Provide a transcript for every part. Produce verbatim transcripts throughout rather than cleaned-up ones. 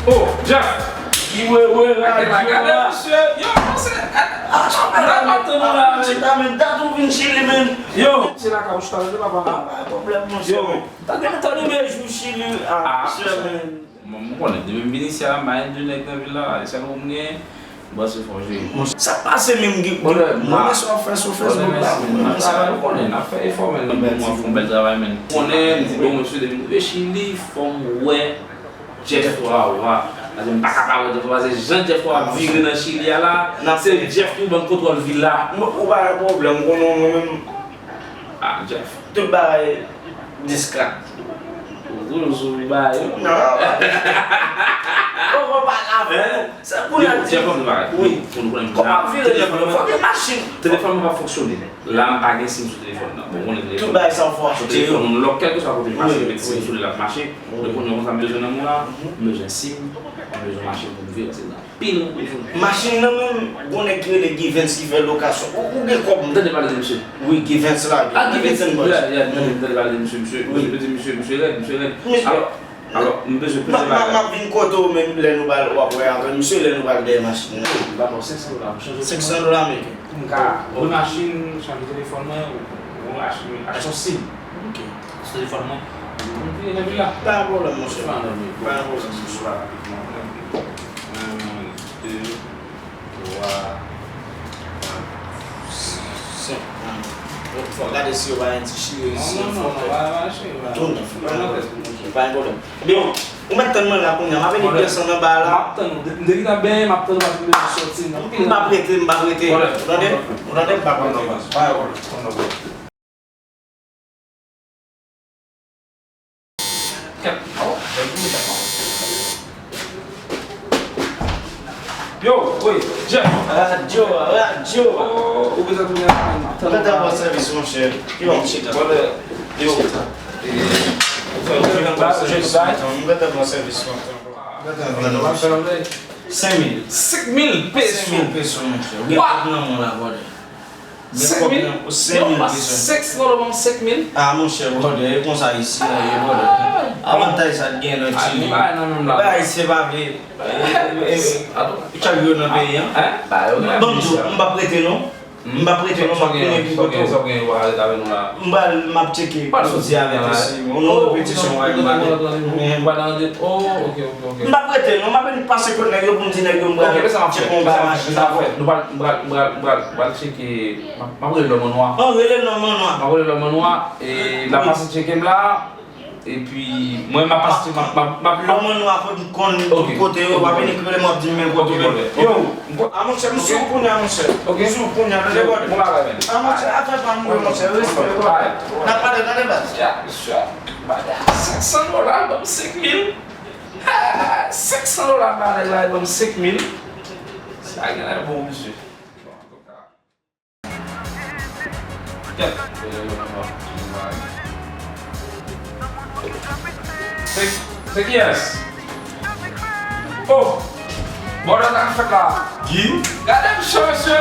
Oh, Jeff! Ki wewe radyo a? Gade, mesye. Yo, panse, gade. Ah, chita, men, men, dat ou vin Chili, men. Yo, se la ka ou chita, se pa pa. Ah, pa pwoblèm, monchè. Yo. Tande, tande, men, jou Chili. Ah, mesye, men. Mwen, mwen konnen, depi m vin isi a, m pa gen de nèg nan vil la, la, e sèl ou m gen, m panse fò jere. Sa k pase menm, Guy? Mwen, sa w ap fè sou Facebook la, mwen, sa. Ou konnen, n ap fè efò, men, mwen, mwen fè yon bèl travay, men. Ou konnen, m di, bon, mesye, depi m rive Chili, fò m wè Jeff Wawa. Paske m pa ka pa wè Jeff Wawa, se jan Jeff Wawa ap vire nan Chili a la, se Jeff ki ban m kontwòl vil la. Ou pa gen pwoblèm, ou konnen mwen menm. Ah, Jeff. Tout bagay diskra. Ou toujou sou bagay yo. Non. Kòman pa la, frè? Sa pou la di. Jeff, fò nou bagay. Wi. Pou nou konnen. Kòman ap vire telefòn? Fò gen machin. Telefòn mwen pa fonksyone. La, m pa gen sim sou telefòn nan. Bon, konnen telefòn. Tout bagay sa fò achte yo. Telefòn nou lòk, kèlkeswa kote m pase, m met sim sou li, l ap mache. Donk, konnen konsa, m bezwen nan mwen la, m bezwen sim, m bezwen machin pou m vire, se nan pil, anpil. Machin nan menm, gon nèg ki rele Givens ki fè lokasyon. Ou, ou gen kòb? M tande pale de misye. Wi, Givens la. Ah, Givens, yeah, yeah, m tande, m tande pale de misye, misye, misye, misye rèd, misye rèd. Alò, alò, m bezwen peze bagay. M ap vin kote w menm lè nou pral, w ap wè avè misye lè nou pral dèyè machin nan. M ba w senk san dola, m chanje. Senk san dola ameriken. M ka lwe machin, chanje telefòn mwen, ou, ou achte, achte yon sim. Ok. Sou telefòn mwen. M vini nan vil la. Pa gen pwoblèm, monchè. Pa gen pwoblèm, monchè. Senk. Fò gade si yo pa gen ti chire isi. Non, non, non, pa, pa, pa, pa. Tou nèf. Pa gen pwoblèm. Bon, ou mèt tann mwen la kounye a. M ap vini pyès lan anba la. M ap tann ou. M te gentan benyen, m ap tann ou paske m bezwen sòti. M p ap rete, m p ap rete. Ou tande? Ou tande? M p ap rete. Pa gen pwoblèm. Yo, wi, Jeff. Radyo, radyo. Oh, ou bezwen tounen avè m. Mwen ta ba w sèvis, monchè. Ki bon chita. Brother, yo. Chita. Mwen ta ba w sèvis lontan. Mwen ta ba w sèvis lontan. Mwen ta ba w sèvis lontan. Senk mil. Senk mil peso. Senk mil peso, monchè. Ou gen kòb nan men w la, brother. Senk mil? Senk mil peso. Senk san dola ban m senk mil? Ah, monchè, brother, e konsa isi a ye, brother. Avantaj sa t gen nan Chili. Bagay se pa vle. Chak yo nan peyi an. Ban m di w, m p ap rete non. M p ap rete non, m ap tounen pi kote w. M pral, m ap tcheke pou di avèk ou si yon lòt repetisyon w al mande. M p ap rete non, m ap vin pase kot nèg yo pou m di nèg yo m pral tcheke yon bagay machin avè w. Nou pral, m pral, m pral, m pral, m pral tcheke. M ap, m ap rele lòm an nwa. An, rele lòm an nwa. M ap rele lòm an nwa, e l ap pase tcheke m la. Epi, mwen, m ap pase, m ap, m ap, m ap. Lòm an nwa, kote m konn tout kote yo, w ap vini rele m, w ap di m men kote yo. Yo, a monchè, m sou w kounye a, monchè. M sou w kounye a, tande, brother. A monchè, afè pa m, monchè, respè, brother. N ap pale, tande, baz. Senk san dola, ban m senk mil. Senk san dola, ba nèg la, ban m senk mil. Sa gen lè bon, mesye. Se, se kiyès? Oh! Bòdè, sa k fèt la? Guy? Gade misye, mesye!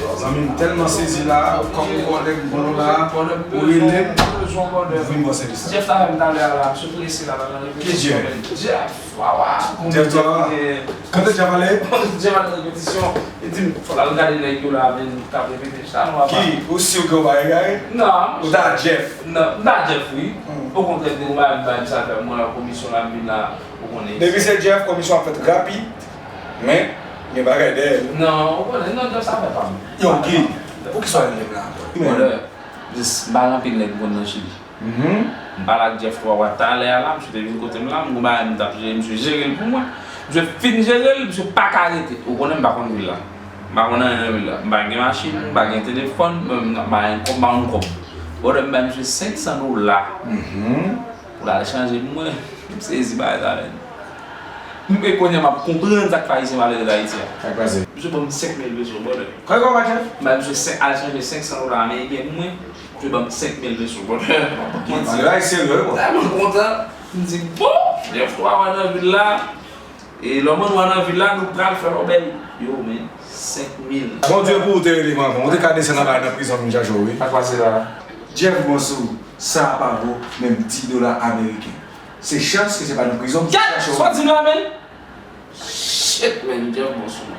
Yo, zanmi m tèlman sezi la, kòm ou kòlèg bon la, ou rele m. Ou vin ban sèvis la. Jeff t avè m talè a la, misye prese la, la, la. Ki Jeff? Jeff, wawa. Jeff, wawa. Kote Jeff ale? Jeff ale repetisyon. Li di m, fò l al gade nèg yo la, men, k ap repete sa, nou apa. Ki, ou si ke w pa egare? Non. Ou ta Jeff? Non, m ta Jeff, wi. Okontrè, m te gon bagay m bay misye al fè, mwen la komisyon la, m vin la, ou konnen. Depi se Jeff, komisyon ap fèt rapid, men, gen bagay dèyè l. Non, ou konnen, non, Jeff, sa fè pa m. Yo, Guy, poukisa w rele m la ankò? Brother, jis, m pa gen anpil nèg m konn nan Chili. M pale ak Jeff Wawa talè a la, misye te vin kote m la, m gon bagay m t ap jere, misye jere l pou mwen. Misye fin jere l, misye pa ka rete. Ou konnen m pa konn vil la. M pa konn anyen nan vil la. M pa gen machin, m pa gen telefòn, m pa gen kòb, m pa konn kòb. Brother, m bay misye senk san dola pou l al chanje pou mwen. M sezi bagay sa, menn. M, e kounye a m ap konprann sa k fè Ayisyen malere Ayiti a. Sa k pase? Misye ban m senk mil peso, brother. Kòman, Jeff? M bay misye senk, al chanje senk san dola ameriken pou mwen. Misye ban m senk mil peso, brother. Malere Ayisyen yo, wi, bro. Tèlman kontan. M di, bon, Jeff Wawa nan vil la. E lòm an nwa nan vil la, nou pral fè lòbèy. Yo, men, senk mil. Bondye pou ou te rele m anvan. Ou te ka desann anba nan prizon vin chache w, wi. Sa k pase la? Jeff Monsour, sa a pa vo menm dis dola ameriken. Se chans ke se pa nan prizon pou chache w. Sa w di m la, menn? Shit, man, Jeff bon sou mwen.